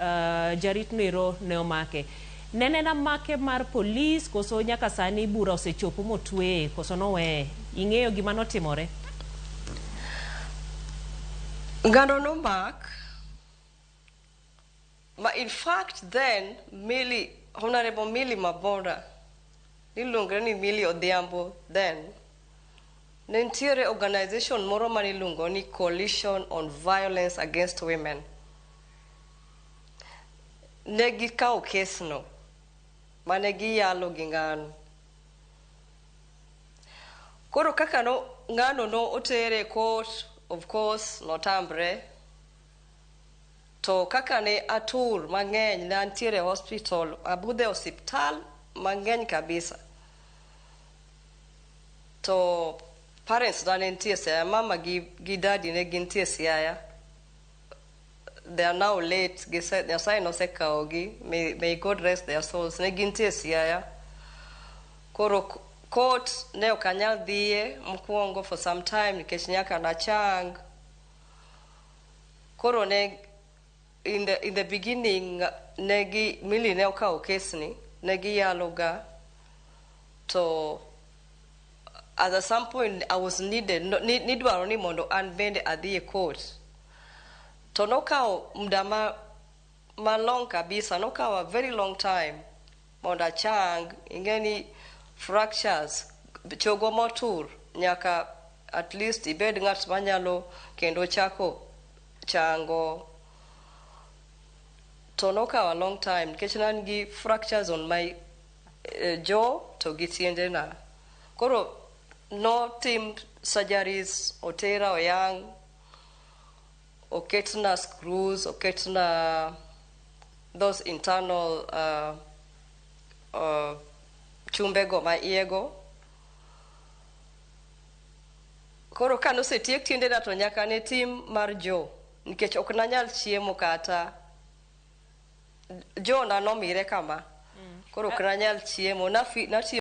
jarit noero ne omake. Ne en ena make mar polis koso nyaka sani bura osechopo motweye koso noweye? Ing'eyo gima notimore? Ng'ano nomak ma in fact then Milly, Honorable Milly Mabora niluongre ni Milly Odhiambo then ne nitiere organization moro mane iluongo ni Coalition on Violence Against Women. Ne gikawo kesno mane giyalo gi ng'ano. Koro kaka no ng'ano no otere e court, of course notamre. To kaka ne atur mang'eny, ne antiere e hospital, abudho e osiptal mang'eny kabisa. To parents na ne nitie Siaya, mama gi daddy ne gintie Siaya. They are now late, gise, Nyasaye nosekawogi, may God rest their souls. Ne gintie Siaya. Koro court ne ok anyal dhiye mokwongo for some time nikech nyaka nachang. Koro ne in the beginning ne gi Milly ne okawo kesni, ne giyalo ga to at some point I was needed no, nidwaro ni mondo an bende adhi e court. To nokawo muda ma long kabisa, nokawo a very long time mondo achang. Ing'e ni fractures, chogo motur, nyaka at least ibed ng'at manyalo kendo chako chango. To nokawo a long time nikech ne an gi fractures on my jaw to gi tiendena. Koro notim surgeries, otera oyang', oketna screws, oketna those internal chumbego ma iyego. Koro ka nosetiek tiendena to nyaka ne tim mar jaw nikech ok nanyal chiemo kata jaw na nomire kama. Koro ok nanyal chiemo, natiyo